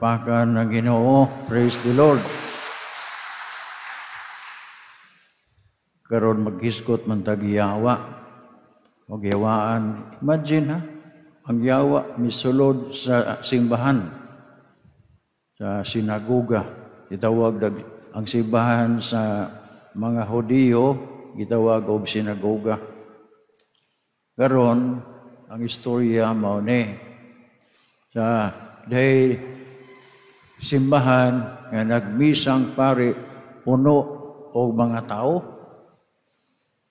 Palakpakan ng Ginoo. Praise the Lord. Karon maghisgot man tag yawa. Og yawaan. Imagine ha, ang yawa misulod sa simbahan, sa sinagoga. Gitawag ang simbahan sa mga Hudiyo, gitawag og sinagoga. Karon ang istorya mao ni sa dahil simbahan nga nagmisang pare, puno og mga tao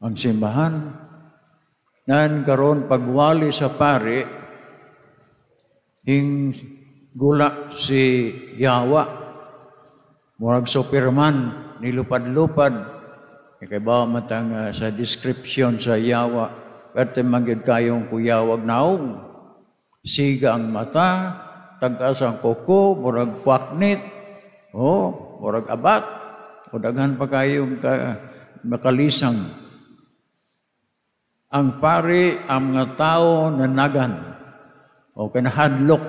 ang simbahan. Nan karon pagwali sa pare, hing gula si yawa, murag Superman, nilupad-lupad. Kay ba man tang sa description sa yawa, perte man gyud kayong kuyawag naong. Siga ang mata, tag-as ang kuko, murag kwaknit, oh, murag abat, o daghan pa kayong makalisang. Ang pari, ang mga tao nanagan, o kanahadlok,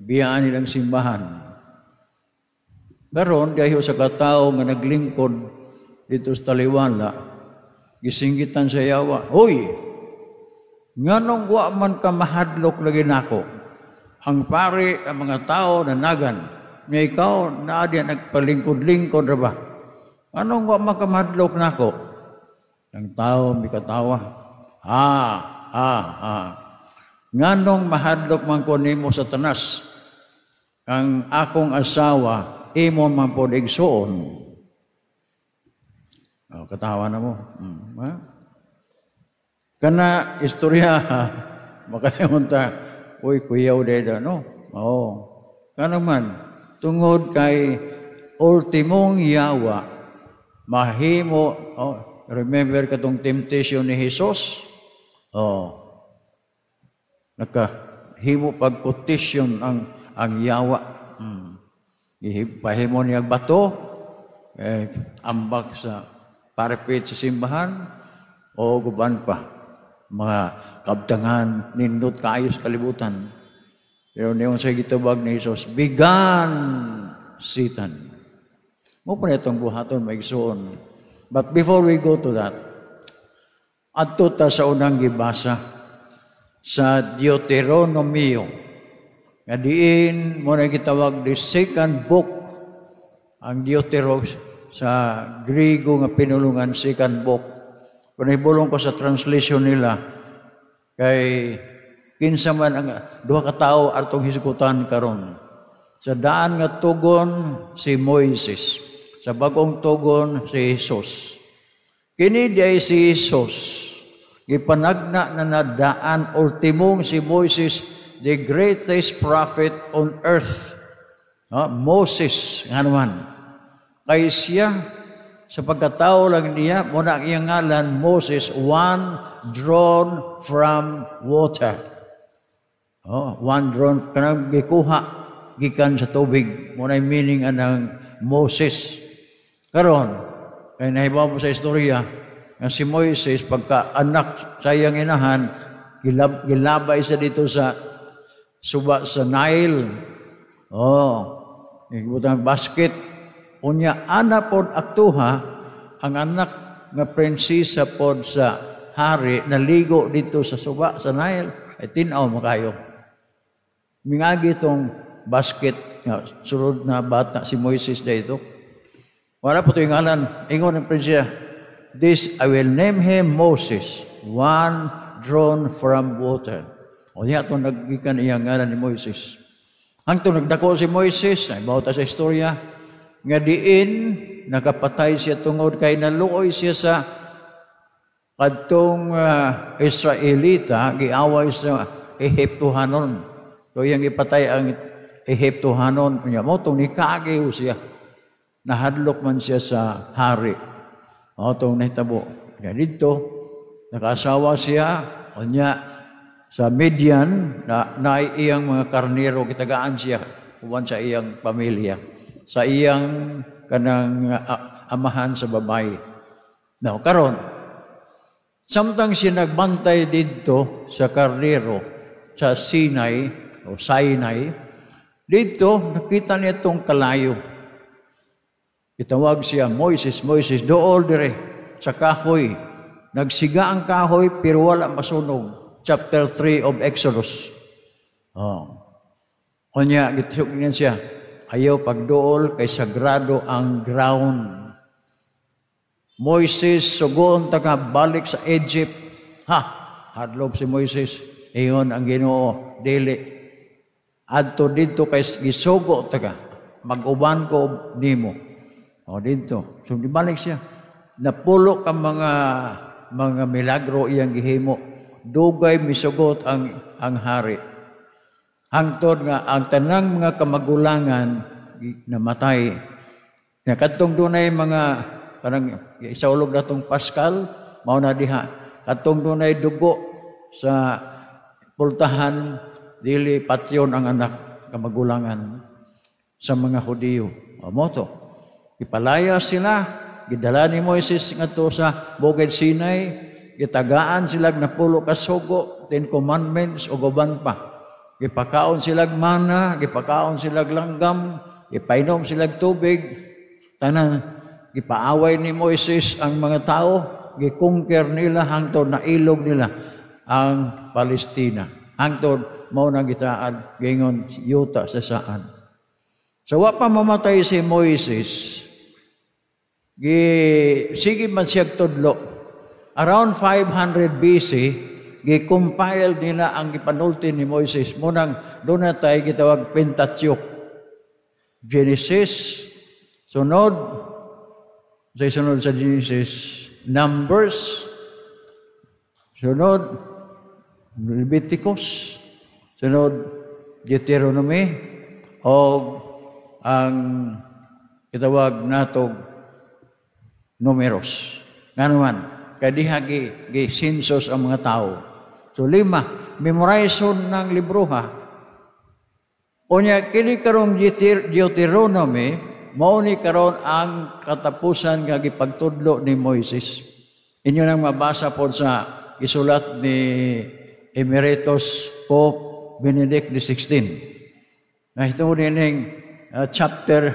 biyaan nilang simbahan. Karon dahil sa katao nga naglingkod dito sa taliwala, gisinggitan sa yawa, "Hoy, nganong wa man ka mahadlok lagi nako? Ang pari, ang mga tao nanagan, nga ikaw naa diya nagpalingkod-lingkod ra ba? Anong wa man ka mahadlok nako?" Ang tao mikatawa. "Ha, ha, ha. Nganong mahadlok man ko nimo, Satanas? Ang akong asawa, imo man pod igsuon." Oh, katawa na mo. Ha? Kana istorya, makaingon ta, "Uy, kuyaw deda, no?" Oo. Kana man, tungod kay ultimong yawa, mahimo, oh, remember katong temptation ni Jesus? Oh. Nakahimo pagquotation ang yawa. Pahimo niya bato, eh, ambak sa parapet sa simbahan, o guban pa mga kabtangan nindot kaayo sa kalibutan. Pero niyon sa gitubag ni Jesus, "Begone, Satan." Mao pa itong buhaton, maigsoon. But before we go to that, adto ta sa unang gibasa sa Deuteronomio. Nga diin mao na gitawag the second book, ang Deutero sa Griego nga pinulungan, second book. Kung ibulong ko sa translation nila, kay kinsa man ang duha ka tawo atong hisgutan karon. Sa daan nga tugon, si Moises. Sa bagong tugon, si Jesus. Kini di si Jesus gipanagna na nadaan ultimong si Moises, the greatest prophet on earth. No? Moses, nga naman. Kay siya, sa pagkatao lang niya, mao na ang iyang ngalan, Moses, one drawn from water. Oh, one drawn, kanang gikuha, gikan sa tubig. Mao na meaning anang Moses. Karon, kay nahibaw mo sa istorya, nga si Moises, pagka anak sa iyang inahan, gilabay siya dito sa suba sa Nile. Oh, ibutang basket. Unya, ana pod aktuha, ang anak nga prinsesa pod sa hari, naligo dito sa suba sa Nile, ay tinaw makayo. Mingagi itong basket nga sulod na bata si Moises dito. Wala po ito yung ngalan. Ingon ng prinsesa, "This I will name him Moses, one drawn from water." O niya itong naggikan iyang ngalan ni Moises. Hangtong nagdako si Moises, ay bawat sa istorya, nga diin nakapatay siya tungod kay naluoy siya sa kadtong Israelita giaway sa Ehiptohanon. So iyang ipatay ang Ehiptohanon niya. Mao tong nikagiw siya. Nahadlok man siya sa hari. Mao tong nahitabo. Kaya dito, nakasawa siya, unya sa Midian, na iyang mga karnero, gitagaan siya, uban sa iyang pamilya, sa iyang kanang amahan sa babae. Now, karon, samtang siya nagbantay didto sa karnero sa Sinai o Sinai, Dito, nakita niya itong kalayo. Gitawag siya, "Moises, Moises, dool dire sa kahoy." Nagsiga ang kahoy pero wala masunog. Chapter 3 of Exodus. Oh. Unya, gitusok niya siya, "Ayaw pagduol kay sagrado ang ground. Moises, sugoon ta ka balik sa Egypt." Ha! Hadlok si Moises. Ingon ang Ginoo, "Dili. Adto didto kay gisugo ta ka. Mag-uban ko nimo." O didto. So balik siya. Napulo ka mga milagro iyang gihimo. Dugay misugot ang hari. Hangtod nga ang tanang mga kamagulangan namatay. Nga kadtong dunay mga kanang isaulog natong Paskal, mao na diha. Kadtong dunay dugo sa pultahan, dili patyon ang anak kamagulangan sa mga Hudiyo. O mao to. Ipalaya sila, gidala ni Moises ngadto sa Bukid Sinai, gitagaan sila napulo ka sugo, 10 Commandments ug uban pa. Gipakaon sila mana, gipakaon sila langgam, gipainom sila tubig, tanan gipaaway ni Moises ang mga tao, gi-conquer nila hangtod nailog nila ang Palestina. Hangtod mao nang gitaad gingon yuta sa saan. So wa pa mamatay si Moises, gi sige man siya tudlo. Around 500 BC, gi-compile nila ang gipanulti ni Moises. Mao nang duna tay gitawag Pentateuch. Genesis, sunod, sa sunod sa Genesis, Numbers, sunod, Leviticus, sunod, Deuteronomy, o ang gitawag natog Numeros. Nga naman, kay diha gi census ang mga tao. So lima, memorize ng libro ha. Unya kini karong Deuteronomy, mao ni karon ang katapusan nga gipagtudlo ni Moises. Inyo nang mabasa po sa isulat ni Emeritus Pope Benedict XVI. Na ito ning chapter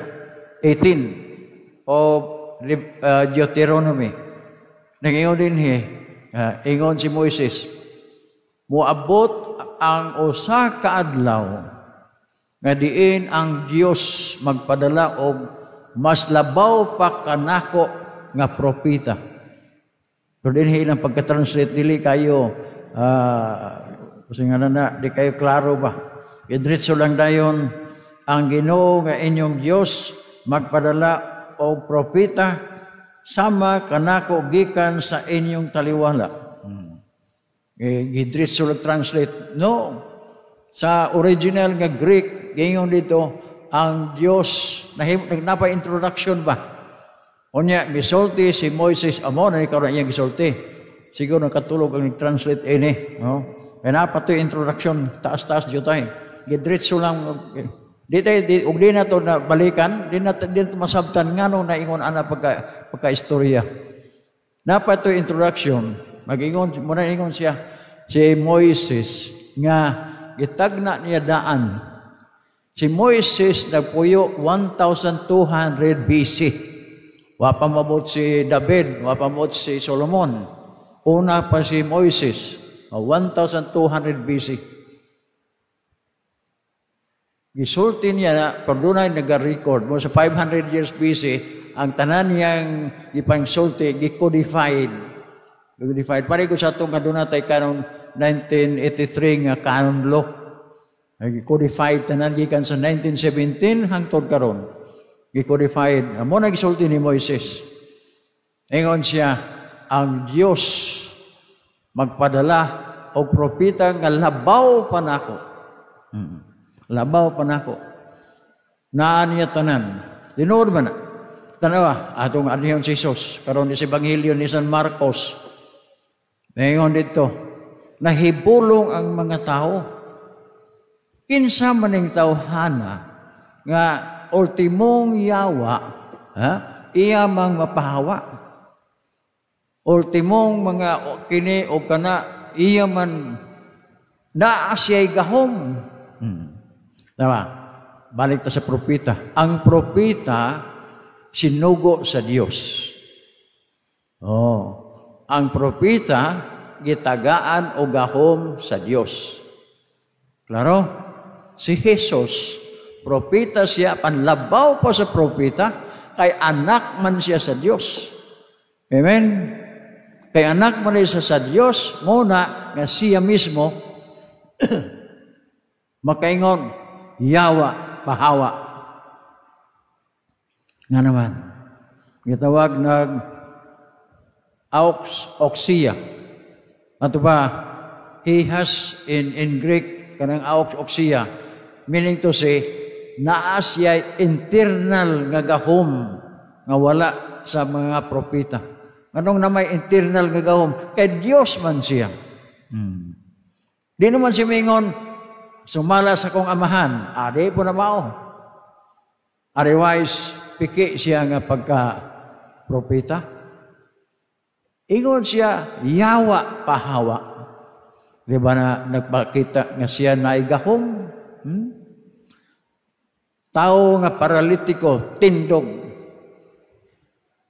18 of Deuteronomy. Nag-ingon din he, ingon si Moises, "Muabot ang usa ka adlaw nga diin ang Dios magpadala og mas labaw pa kanako nga propeta." Pero din ilang pagka-translate, dili kayo kasi nga na di kayo klaro ba. Idritso lang dayon, "Ang Ginoo nga inyong Dios magpadala og propeta sama kanako gikan sa inyong taliwala." Eh, gidritso lang translate. No. Sa original nga Greek, gingon dito, ang Dios, napa introduction ba? Unya, misulti si Moises, amo na ni karon iyang gisulti. Siguro nakatulog ang translate ini. No? Kaya napa to introduction, taas-taas dito tayo. Gidritso lang, di tayo, di, ug di na to na balikan, di na to masabtan ngano na ingon ana pagka istorya. Napa to introduction, magingon, muna ingon siya, si Moises, nga gitagna niya daan. Si Moises nagpuyo 1200 BC. Wa pa mabot si David, wa pa mabot si Solomon. Una pa si Moises, 1200 BC. Gisulti niya na, pero dunay nag-record mo sa 500 years BC, ang tanan niyang gipangsulti, gi-codified. Codified. Pareho ko sa atong nga duna tay canon 1983 nga canon law. Gi-codified tanan gikan sa 1917 hangtod karon. Gi-codified. Amo na gisulti ni Moises. Ingon siya, "Ang Dios magpadala og propeta nga labaw pa nako." Labaw pa nako. Naa niya tanan. Tinuod ba na? Tanawa, atong anihon si Jesus. Karon ni sa Ebanghelyo ni San Marcos. Ingon dito, nahibulong ang mga tao. "Kinsa maning tawhana nga ultimong yawa, ha? Iya mang mapahawa. Ultimong mga kini o kana iya man naa siya'y gahom." Tama. Balik ta sa propeta. Ang propeta sinugo sa Dios. Oh, ang propeta gitagaan og gahom sa Dios. Klaro? Si Jesus, propeta siya, panlabaw pa sa propeta, kay anak man siya sa Dios. Amen? Kay anak man siya sa Dios, muna nga siya mismo makaingon, "Yawa, pahawa." Nga naman, gitawag nag aux ousia. Ato ba, he has in Greek, kanang aux ousia, meaning to say, naa siya internal nga gahom nga wala sa mga propeta. Anong na may internal nga gahom? Kay Dios man siya. Di naman si mingon, "Sumala sa akong amahan." Ah, di po na mao. Otherwise, piki siya nga pagka propeta. Ingon siya, "Yawa, pahawa." Di ba na nagpakita nga siya naigahom? Tao nga paralitiko, tindog.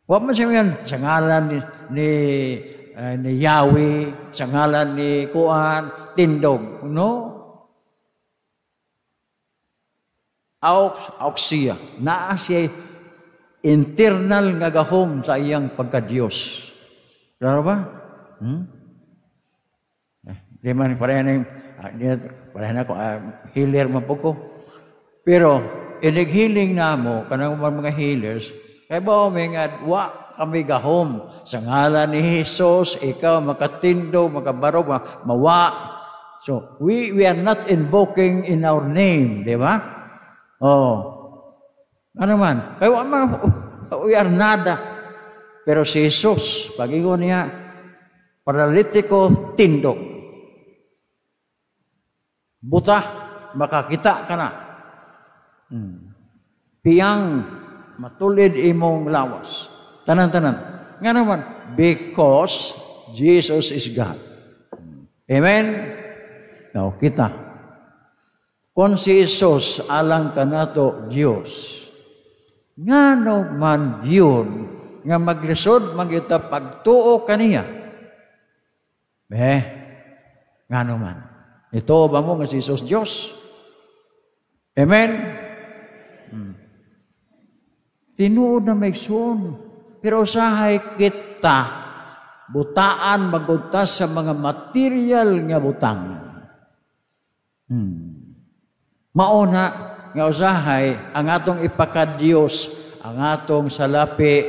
Wa man siya yan, sa ngalan ni Yahweh, sa ngalan ni Kuan, tindog. No? Aux, ousia. Naa siya internal nga gahom sa iyang pagka-Diyos. Klaro ba? Hmm? Eh, di man pareha na, di pareha na ko, healer man po ko. Pero, inig-healing na mo, kanang mga healers, kay ba may nga, wa kami gahom. Sa ngalan ni Jesus, ikaw makatindo, makabaro, mawa. So, we are not invoking in our name, di ba? Oh. Ano man? Kaya we are nada. Pero si Jesus, pag-ingon niya, "Paralitiko, tindog. Buta, makakita ka na. Piyang, matulid imong lawas." Tanan-tanan. Nga naman, because Jesus is God. Amen? Now, kita. Kung si Jesus alang kanato Dios, ngano man yun nga maglisod man kita pagtuo kaniya? Eh, ngano man? Ito ba mo nga si Jesus Dios? Amen? Tinuod na may igsoon. Pero usahay kita, butaan maguntas sa mga material nga butang. Mauna nga usahay ang atong ipakadiyos, ang atong salapi,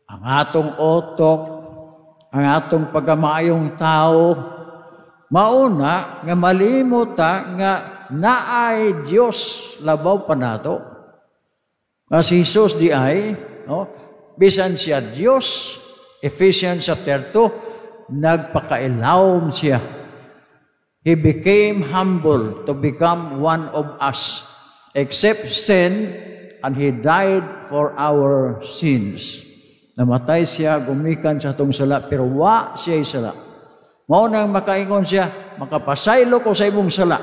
ang atong otok, ang atong pagkamaayong tao. Mauna nga malimot ta nga naay Dios labaw pa nato. Nga si Jesus di ay, no, bisan siya Dios, Ephesians chapter 2, nagpakailawom siya. He became humble to become one of us, except sin, and He died for our sins. Namatay siya, gumikan sa atong sala, pero wa siya sala. Mao nang makaingon siya, "Makapasaylo ko sa imong sala."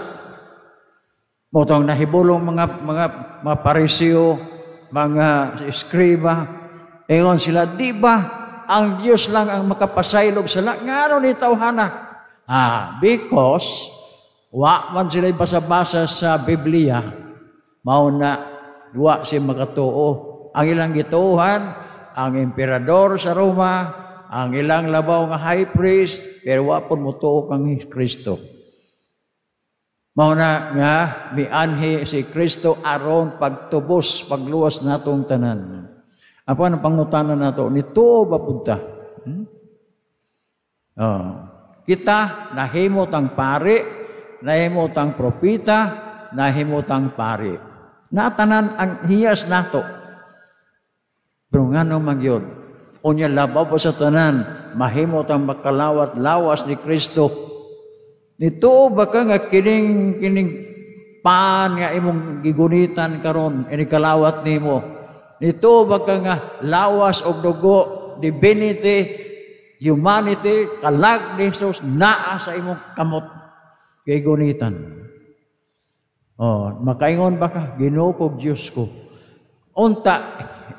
Mao tong nahibulong mga Pariseo, mga eskriba, ingon sila, "Di ba ang Dios lang ang makapasaylo og sala? Ngano ni tawhana?" Ah, because wa man sila basa-basa sa Biblia, mao na wa siya makatuo. Ang ilang gituohan, ang emperador sa Roma, ang ilang labaw nga high priest, pero wa pud motuo kang Kristo. Mao na nga mianhi si Kristo aron pagtubos, pagluwas natong tanan. Apa ang pangutana nato? Nituo ba pud ta? Hmm? Oh. Kita nahimot ang pari, nahimot ang propeta, nahimot ang pari. Natanan ang hiyas nato. Pero ngano man gyud? Unya labaw pa sa tanan, mahimot ang makalawat lawas ni Kristo. Nituo ba ka nga kining pan nga imong gigunitan karon ini kalawat nimo? Nituo ba ka nga lawas og dugo, divinity, humanity, kalag ni Jesus naa sa imong kamot gigunitan? Oh, makaingon ba ka, "Ginoo ko, Diyos ko"? Unta,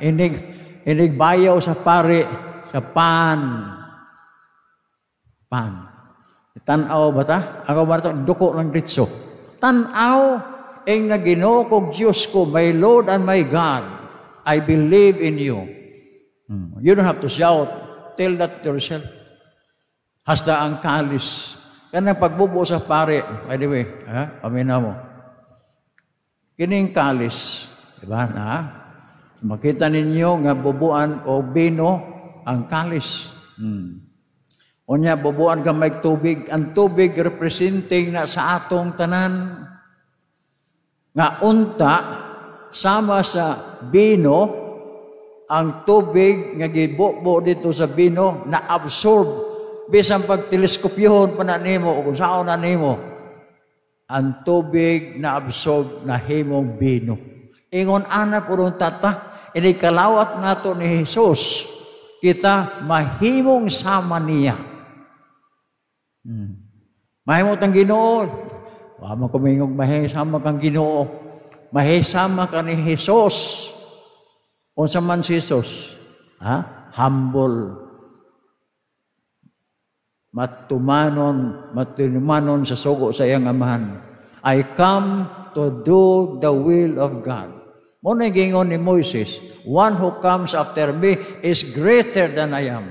inig bayaw sa pare, sa pan. Pan. Tanaw ba ta? Ako ba ito? Duko ng ditso. Tanaw, ing na "Ginoo ko, Diyos ko, my Lord and my God, I believe in you." You don't have to shout. Tell that to yourself. Hasta ang kalis. Kanang pagbubo sa pare, by the way, ha? Paminaw mo. Kining kalis, di ba na? Makita ninyo nga bubuan o bino ang kalis. Unya bubuan ka may tubig, ang tubig representing na sa atong tanan. Nga unta sama sa bino, ang tubig nga gibubo dito sa bino na absorb bisan pag teleskopyohon pa na nimo o kung saan na nimo, ang tubig na absorb na himong bino. Ingon ana purong tata, ini kalawat nato ni Jesus, kita mahimong sama niya. Mahimo tang Ginoo. Wa man kumingog mahisama kang Ginoo. Mahisama ka ni Jesus. Unsa man si Jesus? Ha? Humble. Matumanon, matinumanon sa sugo sa iyang amahan. "I come to do the will of God." Mo na gingon ni Moises, "One who comes after me is greater than I am."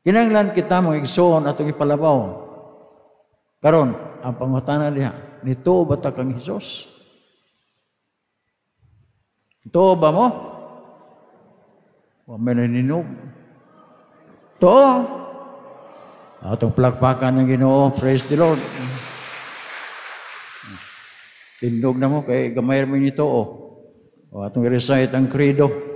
Kinanglan kita mga igsoon atong ipalabaw. Karon, ang pangutana diha, nituo ba ta kang Jesus? Tuo ba mo? Wa may naninog. Tuo. Atong palakpakan ng Ginoo. Praise the Lord. Tindog na mo kay gamay mo nito. O atong i-recite ang credo.